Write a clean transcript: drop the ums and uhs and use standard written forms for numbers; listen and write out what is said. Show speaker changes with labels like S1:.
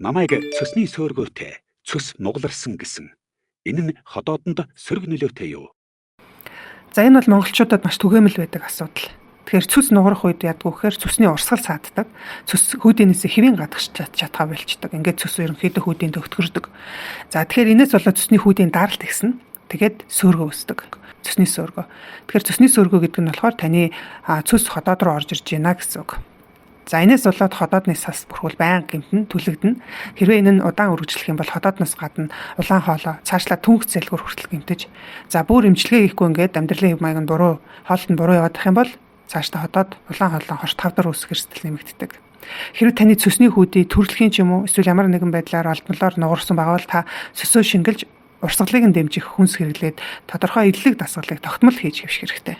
S1: Намайг цөсний сөөргөөтэй, цөс нугаларсан гэсэн. Энэ нь ходоодонд сөрөг нөлөөтэй юу?
S2: За, энэ бол монголчуудад маш түгээмэл байдаг асуудал. Тэгэхээр цөс нугарах үед яадаг вэ гэхээр цөсний урсгал сааддаг. Цөс хүүдийнээс хэвийн гадагш чадхаа болчдөг. Ингээд цөс ерөнхийдөө хүүдийн төгтгөрдөг. За, тэгэхээр энэс болоод цөсний хүүдийн даралт ихсэн. Тэгээд сөөргөө өсдөг. Цөсний сөөргөө. Тэгэхээр цөсний сөөргөө гэдэг нь болохоор таны цөс ходоод руу орж ирж байна гэсэн үг. За, энэс болоод ходоодны сас бүрхүүл байнга гэмтэн түлэгдэнэ. Хэрвээ энэ нь удаан үргэлжлэх юм бол ходоодноос гадна улаан хоолой, цаашлаа түнх зэлгүр хүртэл гэмтэж, за, бүр эмчилгээ хийхгүй ингээд амьдралын хэв маяг нь буруу, хоолт нь буруу яваад их юм бол цаашдаа ходоод, улаан хоолой, хорт хавдар үүсэх эрсдэл нэмэгддэг. Хэрвээ таны цөсний хүүдий төрөлхийн ч юм уу эсвэл ямар нэгэн байдлаар олдмолоор нугарсан байгаа бол та цөсөө шингэлж, урсгалыг нь дэмжих хүнс хэрэглээд, тодорхой эллэг дасгалыг тогтмол хийж хэвших хэрэгтэй.